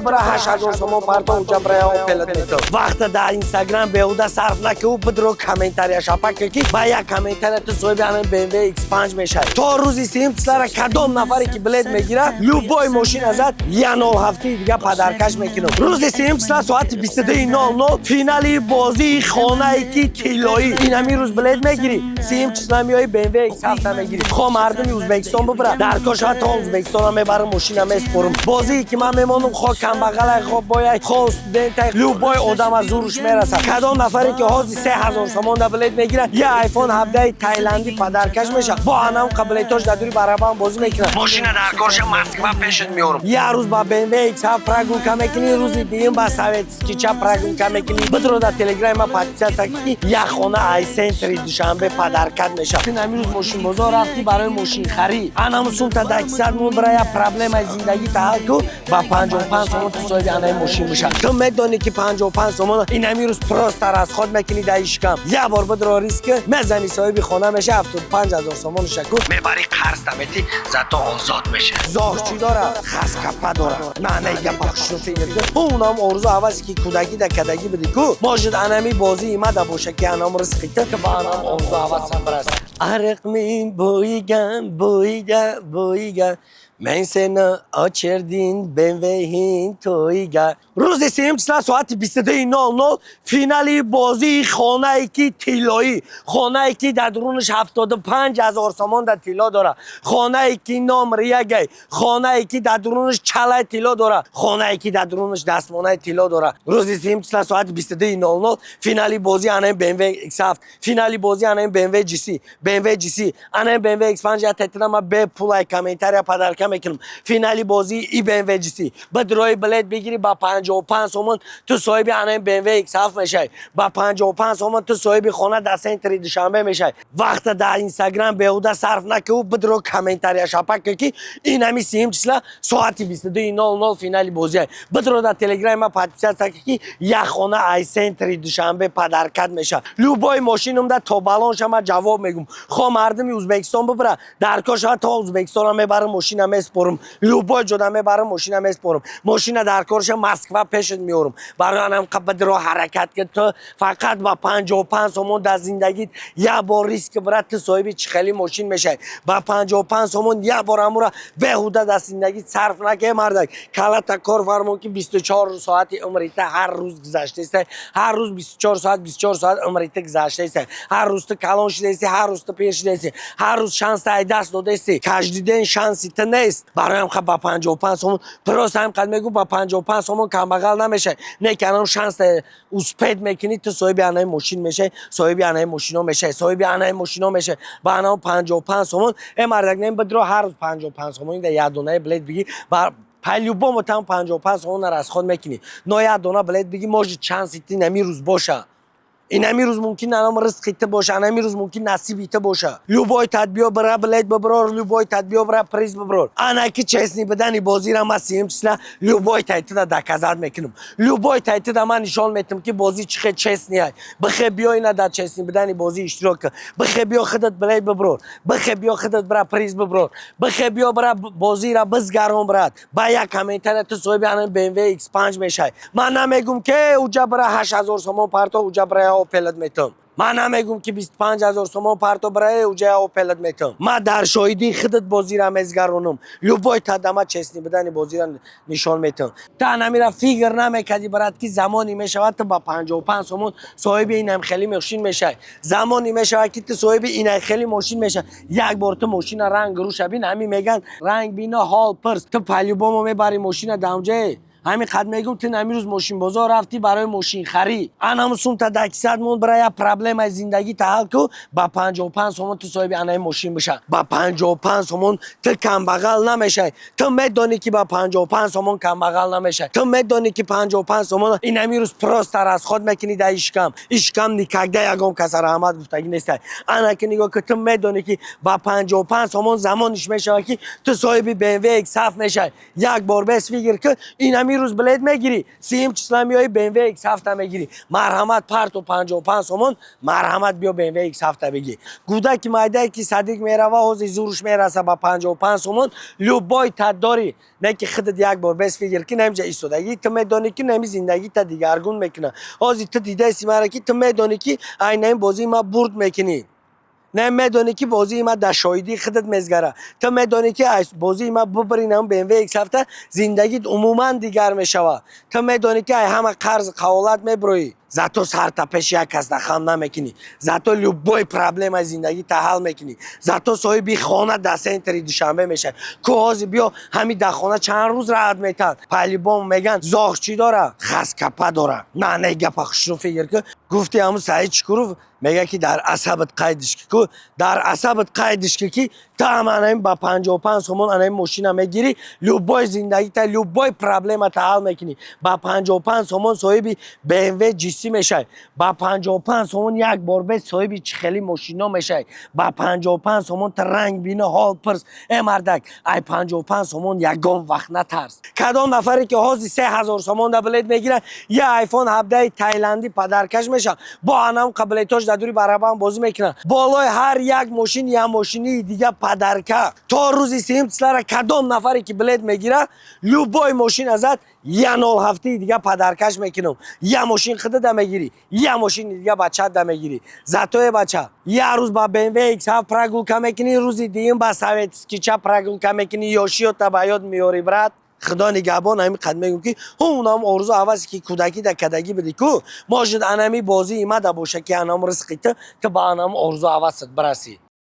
Бира 8000 сомон парто, уҷа бира Опелат метам. Вақта дар Инстаграм беҳуда сарф накӣ, бидро комментария шапак, ки ба як комментария ту соҳиби ҳамин BMW X5 мешавӣ. То рӯзи сеюм числара кадом нафаре ки билет мегирад, любой мошина зад, я нол ҳафтаи дига подаркаш мекунам. Рӯзи сеюм числа соати 22:00 финали бозии хонае ки тиллоӣ. Ин ҳамин рӯз билет мегирӣ, сеюм числа меои, BMW X7 мегирӣ. Хо мардуми Ӯзбекистон бибира, дар кор шавад, то Ӯзбекистона мебарам, мошина меспорам. Бозие ки ман мемонам, хо камбағалай, хо бояй, хо студентай, любой одам аз зуруш мерасад. Кадом нафаре ки ҳозир 3000 сомон да билет мегирад, я айфон 17 тайландӣ подаркаш мешавад. Бо анам билетош дар дури барабан бозӣ мекунад. Мошина дар корша, Москва пешат меорам. Як рӯз ба BMW X7 прогулка мекунӣ, рӯзи дуюм ба Советскийча прогулка мекунӣ. Бидро дар Телеграми ма подписаться, ки як хона ай центри Душанбе подаркат мешавад. Ту ҳамин рӯз мошинбозор рафтӣ барои мошинхарӣ, анаму сумта дар кисат мон, бира як проблемаи зиндагита ҳал ку, ба 55 сомон ту соҳиби анаи мошин бишав. Ту медонӣ, ки 55 сомон ин ҳамин рӯз просто расход мекунӣ дар ишкам. Як бор бидро, риск мезанӣ, соҳиби хона меша, 75 000 сомонуша ку мебарӣ, қарз таметӣ, зато озод меша. Зоғ чӣ дора? Хаскапа дора. На, на, гапа хушну фикр кун. Унам орзу ҳавасе, ки кӯдакӣ да кадагӣ бидӣ ку, может, анами бозии мада боша, ки анам ризқи ту, ки ба анам орзу ҳавасам бираса. Ariqning bo'yiga, bo'yiga, bo'yiga Men seni ochirdim BMW to'yiga. Рӯзи сеюм числа соати 22:00 финали бозии хонае ки тиллоӣ, хонае ки дар дурунаш 75 000 сомон дар тилло дорад, хонае ки номер ягай, хонае ки дар дурунаш чалаи тилло дорад, хонае ки дар дурунаш дастмонаи тилло дорад. Рӯзи сеюм числа соати 22:00 финали бозии анаи BMW X7, финали бозии анаи BMW GC, BMW GC, анаи BMW X5. Я тетинама бепулай комментария подарка мекунам. Финали бозии и BMW GC, бидрои билет бигирӣ, ба 55 сомон ту соҳиби анаи BMW X7 мешавӣ, ба 55 сомон ту соҳиби хона дар центри Душанбе мешавӣ. Вақта дар Инстаграм беҳуда сарф накӣ, бидро комментария шапак, ки ин ҳами сеюм числа соати 22:00 финали бозия. Бидро дар Телеграми ма подписаться, ки як хона ай центри Душанбе подаркат мешавад. Любой мошинумда то балонша ма ҷавоб мегум. Хо мардуми Ӯзбекистон бибира, дар кор шавад, то Ӯзбекистона мебарам, мошина меспорам. Любой ҷода мебарам, мошина меспорам. Мошина дар корша, Москва пешат меорам. Барои анам бидро ҳаракат ки ту фақат ба 55 сомон дар зиндагит як бор риск бира, ту соҳиби чӣ хели мошин мешавӣ. Ба 55 сомон як бор амура беҳуда дар зиндагит сарф наке, мардак. Калата кор фармон, ки 24 соати умрита ҳар рӯз гузаштаиста, ҳар рӯз 24 соат, 24 соат умрита гузаштаиста. Ҳар рӯз ту калон шудаисти, ҳар рӯз ту пир шудаисти, ҳар рӯз шанста ай даст додаисти. Каждый день шанси ту нест. Бароям ха ба 55 сомон просто ҳам қад мегӯ, ба 55 сомон камбағал намешавӣ, не ки анам шанста успеть мекунӣ, ту соҳиби анаи мошин мешавӣ, соҳиби анаи мошино мешавӣ, соҳиби анаи мошино мешавӣ. Ба анам 55 сомон, э мардак, не, бидро ҳар рӯз 55 сомон да як донаи билет бигӣ, по-любому там 55 сомон расход мекунӣ, но як дона билет бигӣ, может, шанси ту инами рӯз боша. Инами рӯз мумкин анам ризқи ту боша, анами рӯз мумкин насиби ту боша. Любой тадбиё бира, билет биброр, любой тадбиё бира, приз биброр. Ана ки честный бидани бозира ман сеюм числа любой тайтуда доказать мекунам, любой тайтуда ман нишон метам, ки бозӣ чӣ хел честный ай. Бихе биё, ина дар честный бидани бозӣ иштирок кун. Бихе биё, худат билет биброр. Бихе биё, худат бира, приз биброр. Бихе биё, бира, бозира бизгарон, брат. Ба як комментария ту соҳиби ана BMW X5 мешавӣ. Ман намегум, ки уҷа бира 8000 сомон парто, уҷа бира Опелат метам. Ман намегум, ки 25 000 сомон парто, бира уҷа Опелат метам. Ман дар шоҳидии худат бозира мезгаронам. Любой тадама честный бидани бозира нишон метам. Та намира фикр намекардӣ, брат, ки замоне мешавад, ту ба 55 сомон соҳиби инам хеле мошин мешавӣ. Замоне мешавад, ки ту соҳиби инай хеле мошин мешавӣ. Як бор ту мошина ранг руша бин, ҳамин меган, ранг бина, ҳол пирс. Ту по-любому мебарӣ мошина дамҷае. Ҳамин қад мегум, ту ҳамин рӯз мошинбозор рафтӣ барои мошинхарӣ, анаму сумта дар кисат монд, бира як проблемаи зиндагита ҳал ку, ба 55 сомон ту соҳиби анаи мошин биша. Ба 55 сомон ту камбағал намешавӣ. Ту медонӣ, ки ба 55 сомон камбағал намешавӣ. Ту медонӣ, ки 55 сомон ин ҳамин рӯз просто расход мекунӣ дар ишкам. Ишкам никогда ягон каса раҳмат гуфтагӣ нестай. Ана ки нигоҳ ки, ту медонӣ, ки ба 55 сомон замониш мешавад, ки ту соҳиби BMW X7 мешавӣ. Як бор бес фикр ки ин ҳамин. Ҳамин рӯз билет мегирӣ, 30-ум числа меои, BMW X7 мегирӣ. Марҳамат, парту 55 сомон, марҳамат, биё, BMW X7 бигӣ. Гудаки майдае, ки садик мерава, ҳозир зуруш мераса ба 55 сомон. Любой таддорӣ не, ки худат як бор без фикр ки намҷа истодагӣ, ту медонӣ, ки нами зиндагита дигаргун мекуна. Ҳозир ту дидаси мара, ки ту медонӣ, ки айнаин бозии ма бурд мекунӣ. Не, медонӣ, ки бозии ма дар шоҳидии худат мезгара. Ту медонӣ, ки аз бозии ма бубарӣ нам BMW X7, зиндагит умуман дигар мешавад. Ту медонӣ, ки ай ҳама қарз қаволат мебироӣ, зато сарта пеши як кас хам намекунӣ, зато любой проблемаи зиндагита ҳал мекунӣ, зато соҳиби хона дар центри Душанбе мешавӣ. Ку ҳозир биё, ҳами дар хона чанд рӯз раҳат метаҳанд. По-любому меган: зоғ чӣ дора? Хаскапа дора. На, не, гапа хушрӯ фикр ку. Гуфти ҳамун Саид Шукуров мега, ки дар асабат қайдиш ки ку, дар асабат қайдиш ки ту ҳам анаин ба 55 сомон анаин мошина мегирӣ, любой зиндагита, любой проблемата ҳал мекунӣ. Ба 55 сомон соҳиби BMW G3 мешавӣ. Ба 55 сомон як бор бе соҳиби чӣ хели мошино мешавӣ. Ба 55 сомон та ранг бино, ҳол пирс. Э мардак, ай 55 сомон ягон вақт натарс. Кадом нафаре, ки ҳозир 3000 сомон да билет мегирад, я iPhone 17 тайландӣ подаркаш мешавад. Бо анам билетош дар дури барабан бозӣ мекунанд. Болои ҳар як мошин я мошинии дига подарка. То рӯзи 30-ум числара кадом нафаре, ки билет мегирад, любой мошин азад, я нол ҳафтаи дига подаркаш мекунам. Я мошин худада мегирӣ, я мошини дига бачада мегирӣ. Зато, э бача, як рӯз ба BMW X7 прогулка мекунӣ, рӯзи дуюм ба советскийча прогулка мекунӣ. Ёшиёта ба ёд меёрӣ, брат. Худо нигаҳбон. Ҳамин қад мегӯм, ки ҳунам орзу ҳавасе, ки кӯдакӣ да кадагӣ бидӣ ку, может, анами бозии мада боша, ки анам ризқи ту, ту ба анам орзу ҳавасат бирасӣ.